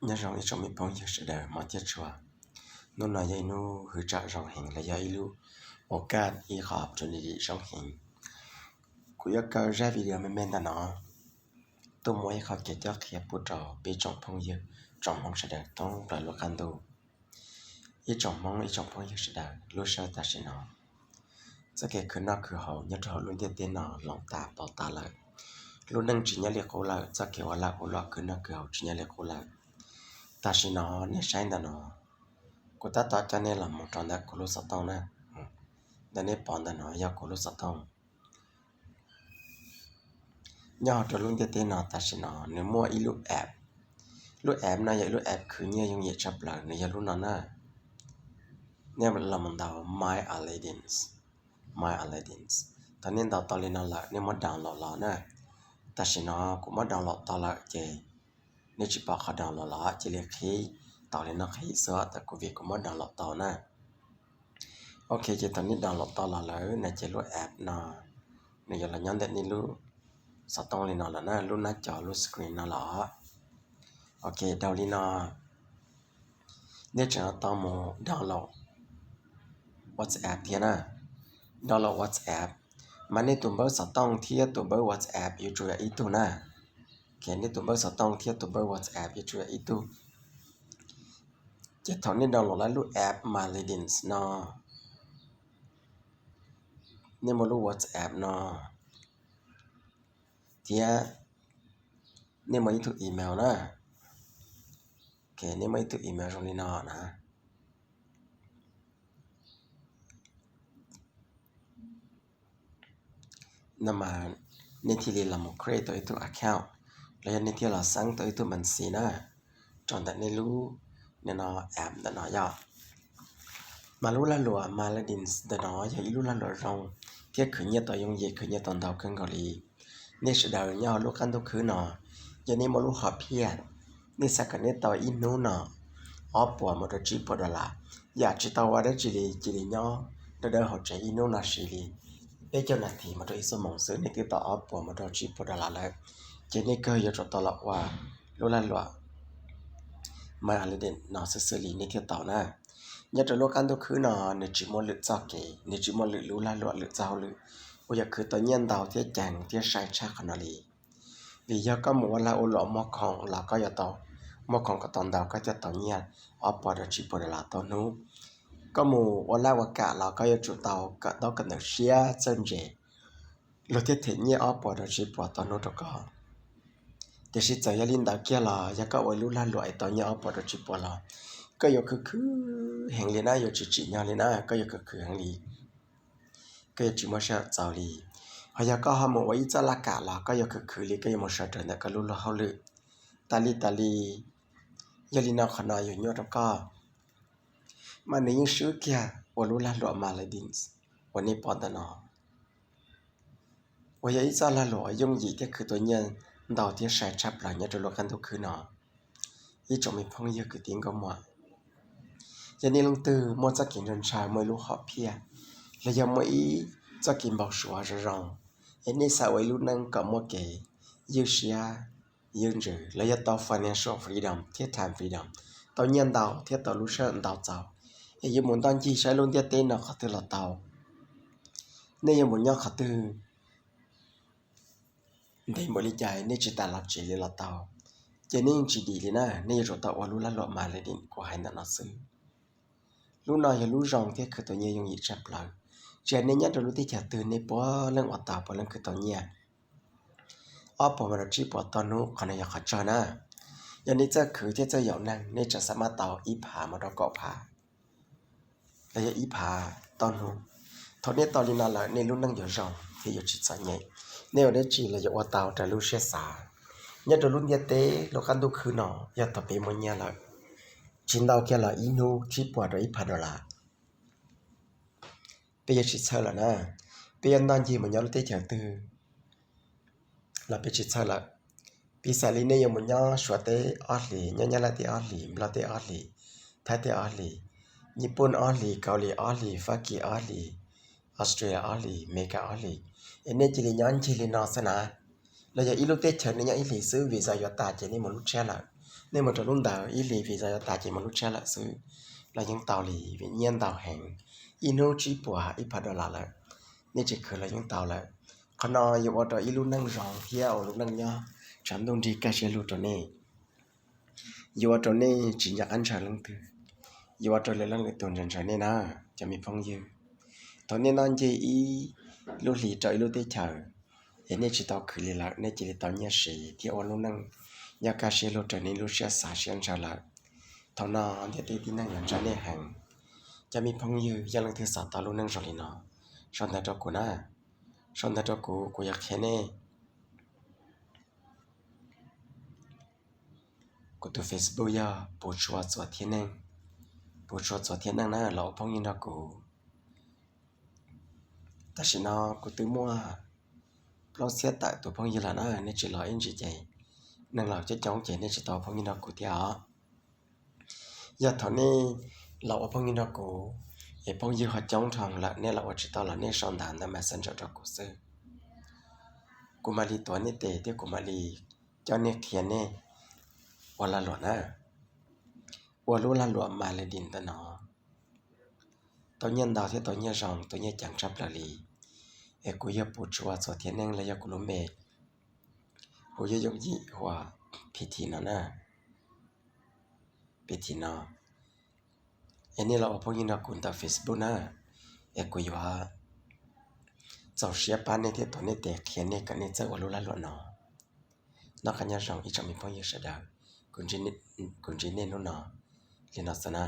Nyob zoo ib tsoom me phooj ywg sawv daws hmov thiab tshua. Hnub no yog ib hnub hwm tsam zoo heev los yog ib lub ua kaj ib qho opportunity zoo heev. Kuv yuav kaw zaj video me me ntawm no tuaj muab ib qho kev cob qhia pub rau peb tsoom phooj ywg tsoom Hmoob sawv daws thoob plaws lub qab ntuj. Ib tsoom Hmoob ib tsoom phooj ywg sawv daws, lub sij hawm tam sim no txoj kev khwv noj khwv haus nyob rau hauv lub ntiaj teb no hloov tas pauv tas lawm. Lub neej tsis nyob li qub lawm, txoj kev ua lag ua luam khwv noj khwv haus tsis nyob li qub lawm. Tam sim no nej saib ntawm no, kuv tab tom coj nej los mus rau ntawm kuv lub xov tooj na. Ntawm nej pom ntawm no yog kuv lub xov tooj. Nyob hauv rau lub ntiaj teb no tam sim no nws muaj ib lub app. Lub app no yog ib lub app khwv nyiaj yooj yim tshaj plaws, nws yog lub no na. Nej los mus ntaus My Aladdin, My Aladdin. Thaum nej ntaus tau li no lawm nej muab download los na. Tam sim no kuv muab download tau lawm ces nej tsis pom qhov download los, cia li qhib, tau li no qhib xwb, tam kuv vim kuv muab download tau na. Ok, ces thaum nej download tau los lawm no ces lub app no nws yuav los nyob ntawm nej lub xov tooj li no lawm na, lub nab co lub screen no los. Ok, dhau li no nej tseem tau mus download WhatsApp thiab na. Download WhatsApp, mas nej tus npawb xov tooj thiab tus npawb WhatsApp yuav tsum yog ib tug na. Ok, nej tus npawb xov tooj thiab tus npawb WhatsApp yuav tsum yog ib tug. Ces thaum nej download lawm lub app My Aladdin no, nej muaj lub WhatsApp no thiab nej muaj ib tug email na. Ok, nej muaj ib tug email zoo li no na. No mas nej thiaj li los mus create tau ib tug account, los yog nej thiaj los xeeb tau ib tug ma xi na, rau ntawm nej lub, no, app ntawm no yog. Mas lub lag luam My Aladdin ntawm no yog ib lub lag luam zoo thiab khwv nyiaj tau yooj yim, khwv nyiaj tau ntau kawg nkaus li. Nej sawv daws nyob hauv lub qab ntuj khwb no, yog nej muaj lub hom phiaj, nej xav kom nej tau ib hnub no ob puas mus rau tsib puas dollar, yam tsis tau ua dab tsi li, cia li nyob dawb dawb hauv tsev ib hnub no siv li peb caug nas this mus rau ib xuab moos xwb nej twb tau ob puas mus rau tsib puas dollar lawm. Ces nej kawg yuav tsum tau los ua lub lag luam My Aladdin no xwb xwb li nej thiaj tau na. Nyob rau lub qab ntuj khwb no nws tsis muaj lwm txoj kev, nws tsis muaj lwm lub lag luam lwm txoj hauj lwm uas yog khwv tau nyiaj ntau thiab ceev thiab sai tshaj qhov no li. Vim yog koj mus ua lag ua luam muag khoom los koj yuav tau muag khoom kom tau ntau koj thiaj tau nyiaj ob puas rau tsib puas dollar tau hnub. Koj mus ua laj ua kam los koj yuav tsum tau kawm ntaub kawm ntawv siab txawj ntse, luag thiaj them nyiaj ob puas rau tsib puas tau hnub rau koj. Tiam sis txawm yog li ntawd kiag los yog koj ua lub lag luam es tau nyiaj ob puas rau tsib puas los koj yuav khwv khwv heev li na, yuav tsis tsim nyog li na, koj yuav khwv khwv heev li, koj yuav tsis muaj sij hawm txaus li. Ho yog koj ho mus ua ib txoj laj kam los koj yuav khwv khwv li, koj yuav mus sawv raws ntawm koj lub luag hauj lwm tas li tas li. Yog li no qhov no yog nyuaj rau koj, mas nws yeej swb kiag ua lub lag luam My Aladdin uas nej pom ntawm no, uas yog ib txoj lag luam yooj yim thiab khwv tau nyiaj ntau thiab sai tshaj plaws nyob rau lub qab ntuj khwb no. Ib tsoom me phooj ywg kwv tij nkauj muam, yog nej leej twg muaj txoj kev ntshaw ntshaw, muaj ib lub hom phiaj, los yog muaj ib txoj kev npau suav zoo zoo, es nej xav ua ib lub neej kom muaj kev ywj siab ywj ntsws los yog tau financial freedom thiab time freedom, tau nyiaj ntau thiab tau lub sij hawm ntau txaus, es yuav mus ntoj ncig saib lub ntiaj teb no qhov twg los tau, nej yuav mus nyob qhov twg ntev npaum li cas nej tsis tas los tsev li los tau, ces nej yeej tsis dim li na, nej yuav tsum tau ua lub lag luam My Aladdin kuv hais ntawm no xwb. Lub no yog lub zoo thiab khwv tau nyiaj yooj yim tshaj plaws. Tsis hais nej nyob rau lub teb chaws twg nej puav leej ua tau, puav leej khwv tau nyiaj ob puas mus rau tsib puas tau hnub, qhov no yog qhov tsawg na. Yog nej txawj khwv thiab txawj yaum neeg nej tseem xav maj tau ib phav mus rau kaum phav los yog ib phav tau hnub. Thaum nej tau li no lawm nej lub neej yuav zoo thiab yuav tsis txom nyem. Nej ua dab tsi los yuav ua tau raws lub siab xav. Nyob rau lub ntiaj teb lub qab ntuj khwb no, yog thaum peb muaj nyiaj lawm, tsis ntau kiag los ib hnub tsib puas rau ib phav dollar, peb yuav tsis txhawj lawm na. Peb yuav ntoj ncig mus nyob lub teb chaws twg los peb tsis txhawj lawm. Piv xam li nej yuav mus nyob Suav teb ob hlis, nyob Nyab Laj teb ob hlis, Nplog teb ob hlis, Thaib teb ob hlis, Nyij Pooj ob hlis, Kaus Lim ob hlis, Fab Kis ob hlis, Australia ob hlis, Amelikas ob hlis, es nej cia li nyob ncig li no xwb na. Los yog ib lub teb chaws nej nyob ib hlis xwb, visa yuav tas ces nej mus lub tshiab lawm, Nej mus rau lub ntawd ib hlis vim zos yuav tas ces mus lub tshiab lawm xwb los yeej tau li, vim nyiaj ntau heev, ib hnub tsib puas ib phav dollar lawm. Nej tsis khwv los yeej tau lawm. Qhov no yuav ua rau ib lub neej zoo thiab ua lub neej nyob tshav ntuj nrig kaj siab lug rau nej. Yuav ua rau nej tsis nco qab ntshaw leej twg, yuav ua rau lwm leej lwm tus ntshaw ntshaw nej na, cov me phooj ywg. Thaum nej noj ncej ib lub hlis rau ib lub teb chaws es nej tsis tau khwv li lawm, nej cia li tau nyiaj siv thiab ua lub neej nyob kaj siab lug raws nej lub siab xav siab ntshaw lawm. Thaum no ntiaj teb tib neeg yuav ntshaw nej heev. Cov me phooj ywg, yog leej twg xav tau lub neej zoo li no, sau ntawv rau kuv na, sau ntawv rau kuv, kuv yuav qhia nej. Kuv tus Facebook yog Puv Tshua Txuas Thiab Neej, Puv Tshua Txuas Thiab Neej na, los ua phooj ywg nrog kuv. Tam sim no kuv twb muaj plaub txhiab tawm tus phooj ywg lawm na, nej tsis los ib ntsis ces neeg los coob coob ces nej tsis tau ua phooj ywg nrog kuv thiab os. Yog thaum nej los ua phooj ywg nrog kuv es phooj ywg ho coob dhau lawm, nej los ua tsis tau los nej sau ntawv ntawm Messenger rau kuv xwb. Kuv mam li tuav nej tes thiab kuv mam li coj nej qhia nej ua lag luam na. Ua lub lag luam Malediv ntawm no tau nyiaj ntau thiab tau nyiaj zoo, tau nyiaj ceev tshaj plaws li. Es kuv yog Puv Tshua Txuas Thiab Neej los yog kuv lub npe hu yooj yim hu ua Phi Thi no na, Phi Thi no. Es nej los ua phooj ywg nrog kuv ntawm Facebook na, es kuv yuav txaus siab pab nej thiab tuav nej tes qhia nej kom nej txawj ua lub lag luam no. Noj qab nyob zoo ib tsoom me phooj ywg sawv daws, kuv ntsib nej hnub no li no xwb na.